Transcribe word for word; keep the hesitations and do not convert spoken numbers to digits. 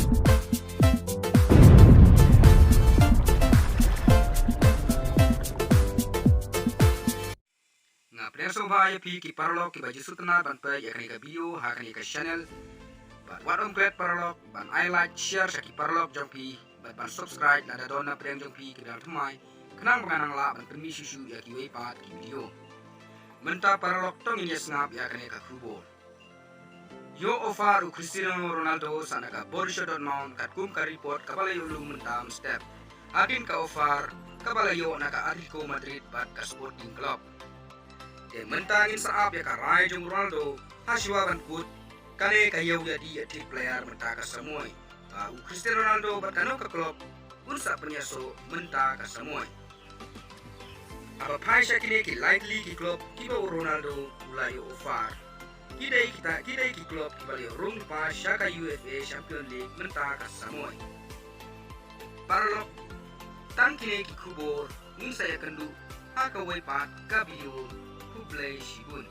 Nga pdiang sngewbha ïa phi ki paralok kiba ju sngewtynnat ban peit ïa kane ka video ha kane ka channel. Bad wat ym klet paralok ban ai like, share sha ki paralok jong phi bad ban subscribe lada don na pdeng jong phi kiba dang thymmai, khnang ba ngan nang lah ban pynmih shuh shuh ïa kiwei pat ki video. Mynta paralok to ngin ïa sngap ïa kane ka khubor. Ïoh offer u Cristiano Ronaldo sa na ka Borussia Dortmund katkum ka report kaba la ïoh lum mynta mynstep. Hadien ka offer kaba la ïoh na ka Atletico Madrid bad ka Sporting Club. Te mynta ngin sa ap ïa ka rai jong u Ronaldo ha shuwa ban kut kane ka ïew ïa di ïa thik player mynta ka samoi. Ba u Cristiano Ronaldo bad kano ka club un sa pynïasoh mynta ka samoi. Haba phai sha kine ki lai tylli ki club kiba u Ronaldo u la ïoh offer, ki dei kita, ki dei ki club kiba la ïoh rung lypa sha ka UEFA Champions League mynta ka samoi. Paralok, tang kine ki khubor ngin sa ïakynduh ha kawei pat ka video. Khublei shibun.